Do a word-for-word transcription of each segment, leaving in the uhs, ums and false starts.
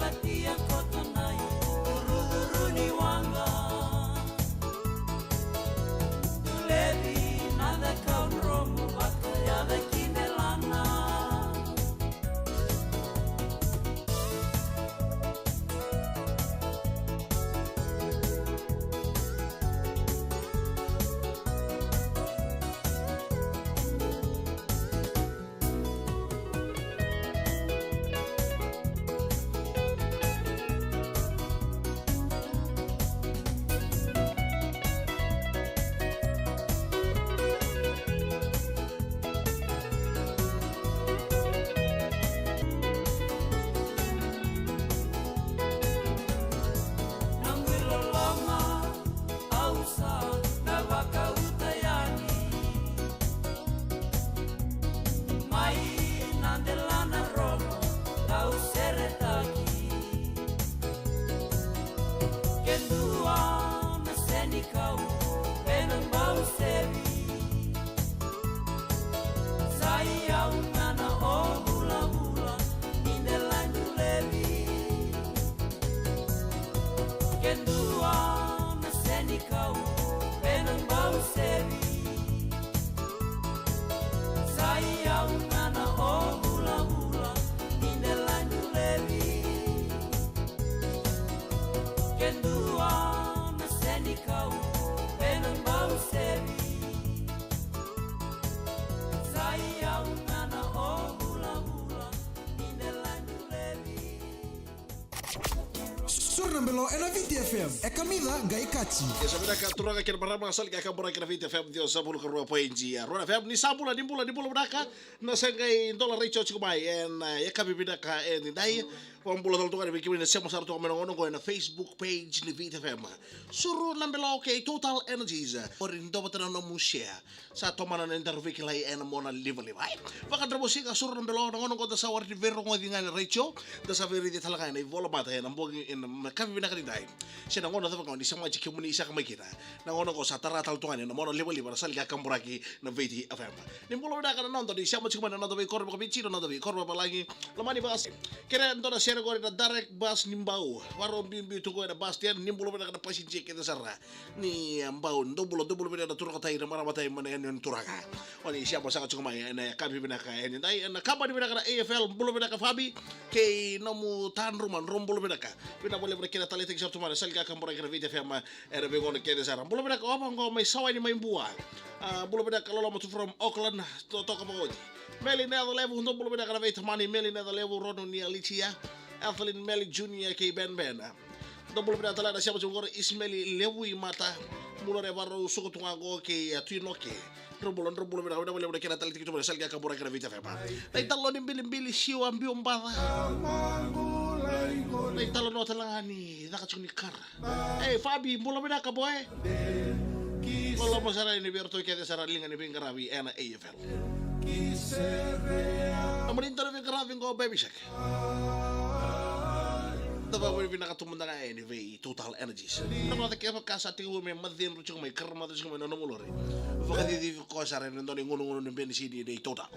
Latia koto na icurucuru ni waqa. Dulevi na cakau dromu vaka yaca ki delana. Na qui loloma au sa na vakauta yani. Mai na delana rogo au seretaki. Ke dua na senikau e na bau sevi. Sa i au ga na o vulavula ni dela dulevi. Ke dua na senikau e na bau sevi. Sa i au ga na o vulavula ni dela dulevi. Ke dua na senikau e na bau sevi. Sa i au ga na o vulavula ni dela dulevi. Suru na belo e na Viti F M. E kamica qai kaci. Ia sa vinaka turaga kei na marama, sa li ka kaburaki na Viti F M, ciwasagavulu ka rua poidi rua na F M. Ni sa bula, ni bula, ni bula vinaka. Na sa qai dola raici tiko mai e na, e, yakavi vinaka e ni dai. Vakabula tale tu ga yani vei kemuni na sema sara tu ga mai na gauna oqo e na Facebook page ni Viti F M. Suru na belo kei Total Energies. Ori dua vata na nomu share. Sa tomana na daru veikilai e na mona livaliva. Ai, vakadra mo siga suru na belo na gauna oqo da sa waraki veirogoci ga e na retio. Da sa veiraici tale ga e na ivola mata e na bogi e na yakavi vinaka ni dai. Se na gauna cava ga o ni semati kemuni saka mai kina. Na gauna oqo sa tara tale tu ga yani na mona livaliva na sa li ka kaburaki na Viti F M. Ni bula vinaka na noda ni sema tiko mai na noda veikoro vakaViti, na noda veikoro vakavalagi. Lomani vakasi. Kere dua na sere qori na direct bus ni Bau. Varo biubiu tu qo e na bus stand, ni bula vinaka na passenger kece sara. Ni, e, Bau, dou bula, dou bula vinaka na turaga tai, na marama tai, mai na yanuyanu turaga. O ni sema saka tiko mai e na yakavi vinaka e ni dai, e na kabani vinaka na A F L, bula vinaka Fabi. Kei nomu tadruma, dro bula vinaka. Vinaka vakalevu na kena taleitaki sara tu mai na sa li ka kaburaki na Viti F M. E na veigauna kece sara. Bula vinaka Ova qo mai Sawaini mai Bua. A, bula vinaka Loloma tu from Auckland, to, toka vakaoti. Meli na yaca levu, dou bula vinaka na veitamani, Meli na yaca levu, Ronu ni Alicia. Evelyn Meli Junior kei Ben Ben. Dou bula vinaka tale na sema tu qori Ismeli Levu i Mata. Mulore Varau suka tu ga qo kei, a, Tui Noke. Dro bula, dro bula vinaka, vinaka vakalevu na kena taleitaki tu mai na sa li ka kaburaki na Viti F M. Na italanoa ni bilibili, siwa, biu, baca. Na italanoa tale ga ni caka tiko ni kara. Ei, Fabi, bula vinaka boy. Loloma sara yani vei iratou kece sara liga ni veiqaravi e na A F L. Nomuni dau veiqaravi qo, Baby Shark. Da vakavinavinaka tu mada ga yani vei Total Energies. Na mata kevaka sa tekivu me macidru tiko mai, kara macidru tiko mai na nomu lori, vakacicivi koya sara ena dua na igunugunu ni benisini nei Total.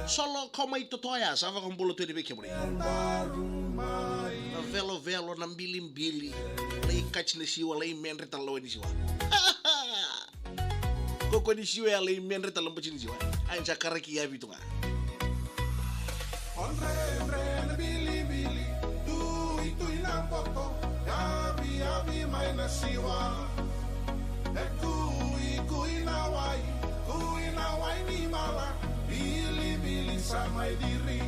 Solo ko mai Totoya, sa vakabula tu yani vei kemuni. Na velovelo, na bilibili, lai kaci na siwa, lai medre tale na wai ni siwa. Ko ko ni siwa ya lai medre tale na bati ni siwa. Ai sa karaki yavi tu ga. Dredre na bilibili, tuitui na boto, yaviyavi mai na siwa. E kuikui na wai, kui na wai ni mala, bilibili sa mai diri.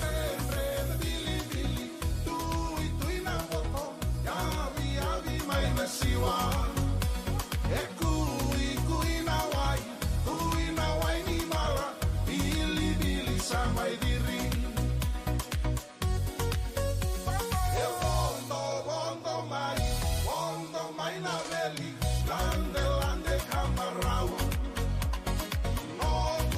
Dredre na bilibili, tuitui na boto, yaviyavi mai na siwa. E kuikui na wai, kui na wai ni mala, bilibili sa mai diri. E vodo, vodo mai, vodo mai na veli, lade, lade ka marau. Noqu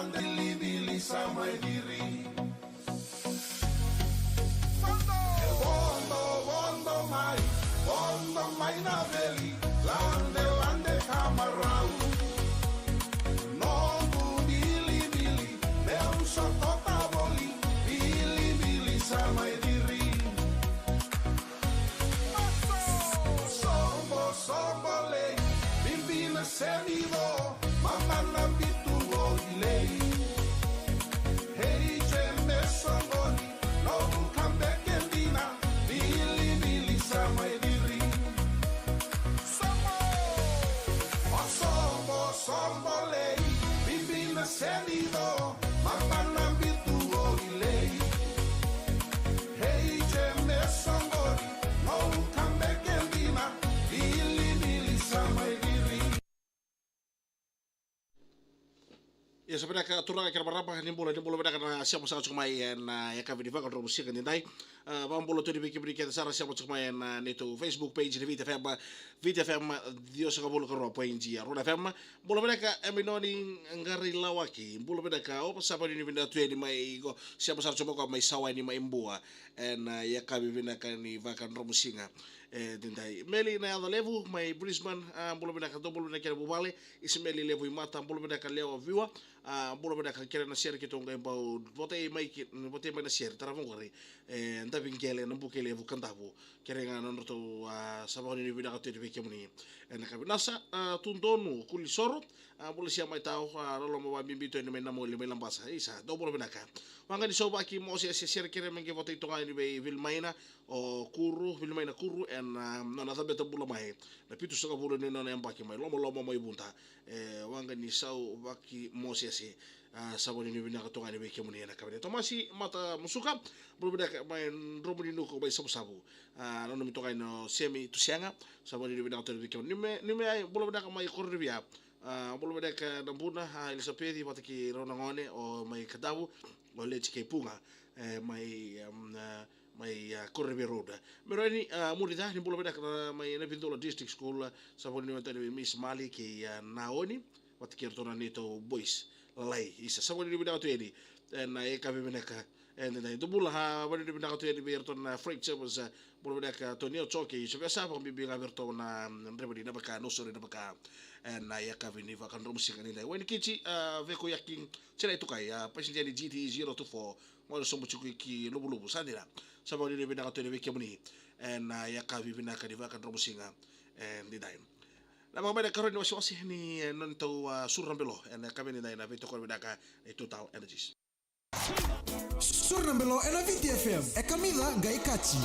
lade, bilibili sa mai ciri. E vodo, vodo mai, vodo mai na veli, lade, lade ka marau. Noqu bilibili, meu sa tota voli, bilibili sa mai ciri. Sobo, sobo lei, bibi na senido, mama na bitu voli lei. Hei, jeme songoni, noqu kabeke dina, bilibili sa mai ciri. Sobo, o sobo, sobo lei, bibi na senido, mama na bitu voli lei. Hei, jeme songoni, noqu kabeke dina, bilibili sa mai ciri. Ia, sa vinaka turaga kei na marama, ni bula, ni bula vinaka na sema saka tiko mai ena, ah, yakavi ni vakadromu siga nidai. Ah, vakabula tu yani vei kemuni kece sara sema tiko mai ena, ah, neitou Facebook page ni Viti F M, Viti F M ciwasagavulu ka rua point rua F M. Bula vinaka Eminoni Qarilawaki, bula vinaka, o sa vakanuinui vinaka tu yani mai iko, sema sara tiko mai ko mai Sawa yani mai Bua. Ena, ah, yakavi vinaka ni vakadromu siga e nidai. Meli na yaca levu mai Brisbane, ah, bula vinaka, dou bula vinaka kei na vuvale. Isimeli Levu i Mata, bula vinaka Lewa Viwa. Ah, bula vinaka kei na sere keitou qai bau votai mai ki, votai mai na sere, tara vaqori. E, Daviqele, Nabukelevu, Kadavu. Kere ga na nodratou, ah, sa vakanuinui vinaka tu yani vei kemuni. Ena yakavi, Nasa, ah, Tudonu, Kulisoro. Ah, bula sia mai tau, ah, loloma vakabibi tu yani mai Namoli, mai Labasa. Isa, dou bula vinaka. Waqa ni Sauvaki, Mosese, sere kere me qai votai toka yani vei Vilimaina, o Kuru, Vilimaina Kuru, ena, ah, nona cabeta bula mai. Na vitusagavulu ni nona yabaki mai Lomaloma mai Vuda. E, waqa ni Sauvaki Mosese, ah, sa vakanuinui vinaka toka yani vei kemuni ena yakavi nidai. Tomasi Matamusuka, bula vinaka mai Dromoninuku mai Savusavu. Ah, nanumi toka yani o Semi Tusega, sa vakanuinui vinaka toka yani vei kemuni. Niume, Niume, bula vinaka mai Koronivia. Ah, bula vinaka na buna, ah, Elisapeci vata kei rau na gone, o mai Kadavu, o Leti kei Puga, e, mai, em, ah, mai, ah, Koronivia Road. Meroni, ah, Murica, ni bula vinaka na mai Navidula District School, ah, sa vakanuinui vinaka toka yani vei Miss Mali kei, ah, Naoni, vata kei ratou na neitou boys lalai. Isa, sa vakanuinui vinaka tu yani ena, ah, yakavi vinaka. Ena, ah, dou bula, ah, vakanuinui vinaka tu yani vei ratou na freight service, ah, bula vinaka Tonio, Joke, Iusevesa, vakabibi ga vei ratou na, mm, draiva ni Navaka, Nausori Navaka. Ena, ah, yakavi ni vakadromu siga nidai. Wainikici, ah, Vekoyaki, Sinai Tukai, ah, passenger ni G T zero two four, gone sobu tiko i Kiluvuluvu, sa dina. Sa vakanuinui vinaka tu yani vei kemuni ena, ah, yakavi vinaka ni vakadromu siga e nidai. Na vaka mai na ikarua ni wasewase ni, e, nona tau, ah, Suru na Belo ena yakavi nidai, na veitokoni vinaka ni Total Energies. Suru na Belo ena Viti F M, e kamica qai kaci.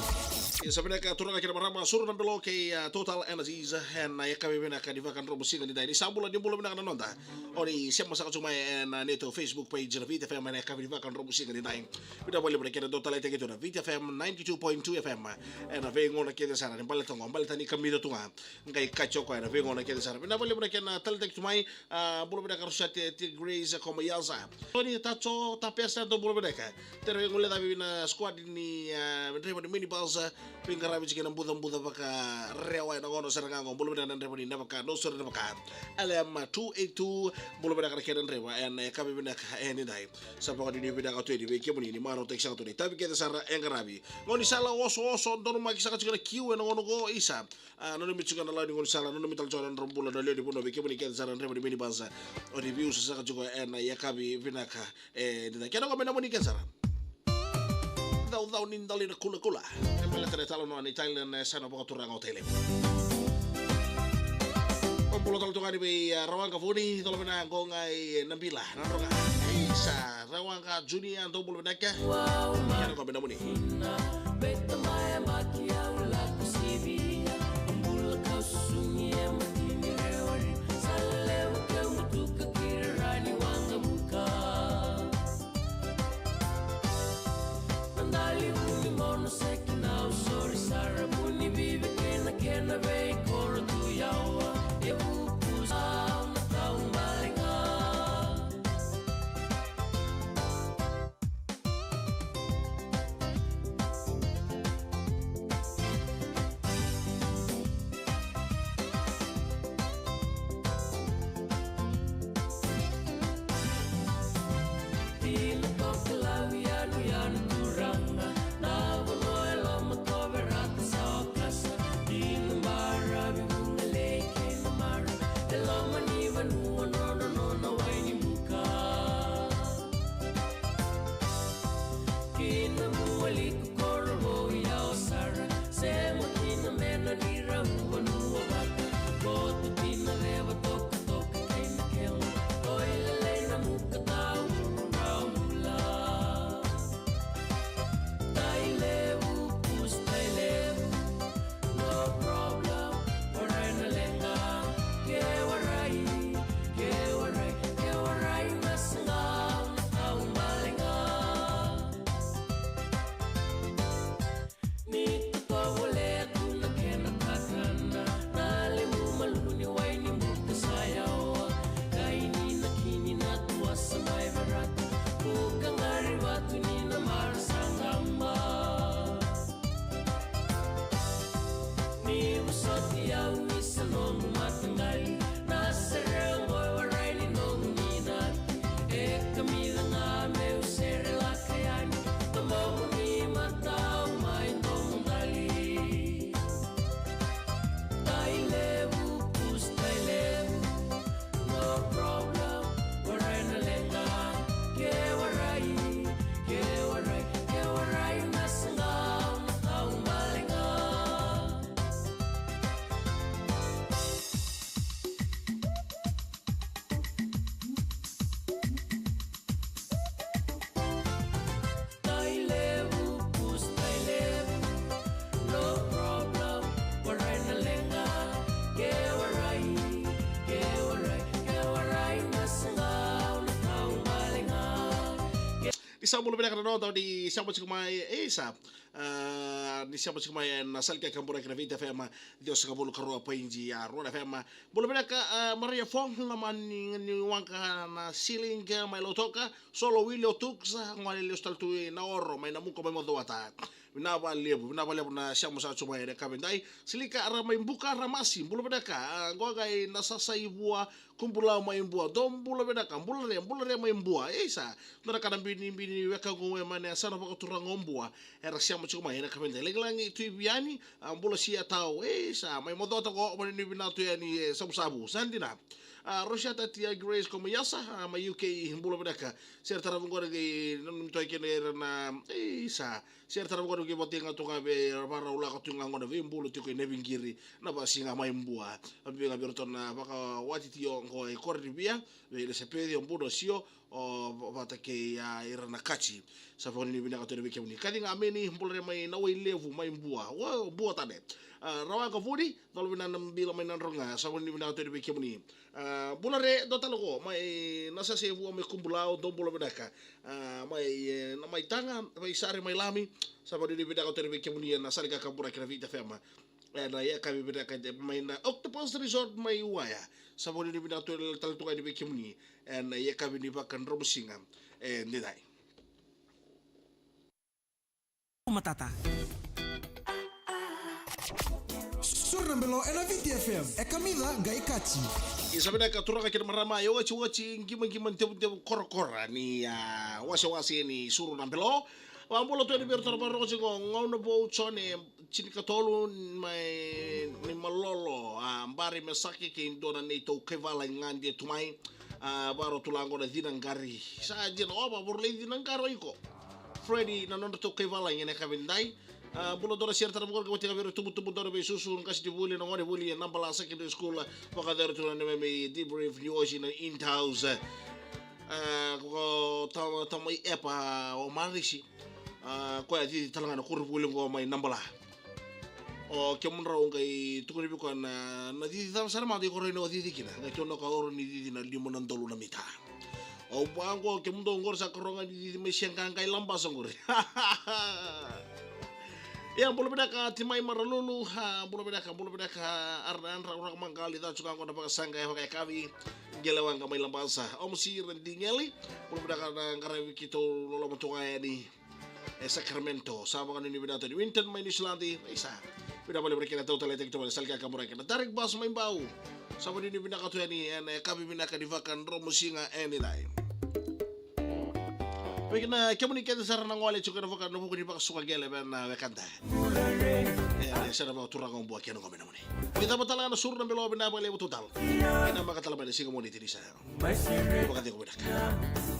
Ia, sa vinaka turaga kei na marama, Suru na Belo kei, ah, Total Energies ena yakavi vinaka ni vakadromu siga nidai. Ni sa bula, ni bula vinaka na noda. O ni sema saka tu mai ena, ah, neitou Facebook page na Viti F M ena yakavi ni vakadromu siga nidai. Vinaka vakalevu na kena dau taleitaki tu na Viti F M ninety-two point two F M. Ena veigauna kece sara ni baleta qo, baleta ni kamica tu ga. Qai kaci o koya ena veigauna kece sara. Vinaka vakalevu na kena taleitaki tu mai, ah, bula vinaka Rosete, Tigris, Komayaza. Tony, Taco, Tapesa, dou bula vinaka. Tere vei gole cavi na squad ni, ah, draiva ni minibus, ah, veiqaravi tiko ena bucabuca vakarewa ena gauna sara ga qo. Bula vinaka na draiva ni Navaka, Nausori Navaka. L M two eight two, bula vinaka na kena draiva ena yakavi vinaka e nidai. Sa vakanuinui vinaka tu yani vei kemuni ni marautaki saka tu na itavi kece sara e qaravi. Gaunisala osooso, donumaki saka tiko na kiu ena gauna qo, isa. Ah, nanumi tiko na lawa ni gaunisala, nanumi tale tiko na nodra bula na lewe ni vanua vei kemuni kece sara na draiva ni minibus. O ni veiusu saka tiko ena yakavi vinaka e nidai. Kena qo me nomuni kece sara. Caucau ni dali na kulakula. E baleta na italanoa ni Thailand, e, sa na vakaturaga o Thailand. Ani vei, a, Rawaqa Vuni, tolo vina qo ga i Nabila Nadroga. Isa, Rawaqa Junior, dou bula vinaka. Kena qo me namuni. Ni sa bula vinaka na noda ni sema tiko mai, e, sa, a, ni sema tiko mai ena sala ni kakaburaki na Viti F M, ciwasagavulu ka rua poidi rua na F M. Bula vinaka, a, Maria Fong, loma ni, ni waqa na Siling, mai Lautoka, Solo Wilio Tuks, gone lesu tale tu i Naoro, mai Namuka, mai Mocuata. Vinaka vakalevu, vinaka vakalevu na sema sa tu mai ena yakavi edai. Silika ra mai Buka, Ramasi, bula vinaka, a, qo qai na sasa i Vua, Kubulau mai Bua, dou bula vinaka, bula re, bula re mai Bua. Isa, dua na ka na binibini weka qo e mane sa na vakaturaga o Bua. Era sema tiko mai ena yakavi edai. Lagilagi Tui Viani, a, bula sia tau. Isa, mai Mocuata qo, mani ni vinaka tu yani e Savusavu. Sa dina. A, Rosiata Tia Grace ko mai Yasa, a, mai U K, bula vinaka. Sera tara vaqori qai nanumi toka kina era na, isa, Sera tara vaqori qai vata ga tu ga vei Vakarau Lako tu ga qo na veibulu tiko i Navigiri, na vasi ga mai Bua. A, vei ga vei iratou na vakawati tio qo e Koronivia, vei Elisapeci, o Buno Sio, o va-, vata kei, a, ira na Kati. Sa vakanuinui vinaka tu yani vei kemuni. Kaci ga Meni, bula re mai Nawailevu, mai Bua. Ua, Bua tale. A, Rawaqa Vuni, dolo vina na bila mai Nadroga. Sa vakanuinui vinaka tu yani vei kemuni. A, bula re, dua tale qo, mai Nasase Vua mai Kubulau, dou bula vinaka. A, mai, e, na mai Taga, mai Sare mai Lami, sa vakanuinui vinaka tu yani vei kemuni ena sala ni kakaburaki na Viti F M. Ena yakavi vinaka edai mai na Octopus Resort mai Waya. Sa vakanuinui vinaka tu tale tu ga yani vei kemuni ena yakavi ni Vakadromusiga edai. Matata. Suru na belo ena Viti F M, e kamica qai kati. Isa vinaka turaga kei na marama, e otioti, qimaqimatevutevu, korakora ni, a, wasewase ni Suru na belo. Vakabula tu yani vei iratou na vakarorogo tiko, gauna vou, Jone tinikatolu, mai Nimalolo, a, Bari, Mesake kei dua na neitou kaivala i gade tu mai. A, vakarau tu la qo na Cina Qari. Sa dina, o, vakarau lai Cina Qari o iko. Freddy, na nodratou kaivala ena yakavi edai. A, bula dora, sere tara vakaruka vata kei ira na tubutubu dora, veisusu, qasenivuli, na gonevuli, e Nabala Secondary School, vakacera tu na neimami debrief ni oti na Intaus. A, ko tama, tamai Epa, o Marisi. A, koya cici tale ga na koronivuli qo mai Nabala. O kemudrau qai tukuni vei koya na, na cici cava sara mada iko rawa ni o cici kina. Qai tukuna o koya o rawa ni cici na lima na udolu na mita. O vua qo, kemudou qori sa karua ga ni cici mai Siaqaqa i Labasa qori. Ia, bula vinaka Timai Maralulu, a, bula vinaka, bula vinaka, a, Arana Yadra, Raka Maqali, ca tu ga qo na vakasaqa e vakayakavi, Qele Waqa mai Labasa, Omosi Radiqeli, bula vinaka na qaravi keitou loloma tu ga yani e Sacramento, sa vakanuinui vinaka tu yani Winton mai Niusiladi, isa. Vinaka vakalevu vei keda na tautaleitaki tu mai na Salikaka Morake, na Tarik Bas mai Bau, sa vakanuinui vinaka tu yani ena yakavi vinaka ni Vakadromusiga e nidai. Vei kemuni kece sara na gole tiko ena vaka, na vuku ni vakasuka qele vei na wekada. E, e, sa na vakaturaga o Bua kei na gone namuni. Ni cava tale ga na suru na bilo vinaka vakalevu tu tale. Ena maka tale mai na siga Moniti ni sa. Vakacegu vinaka.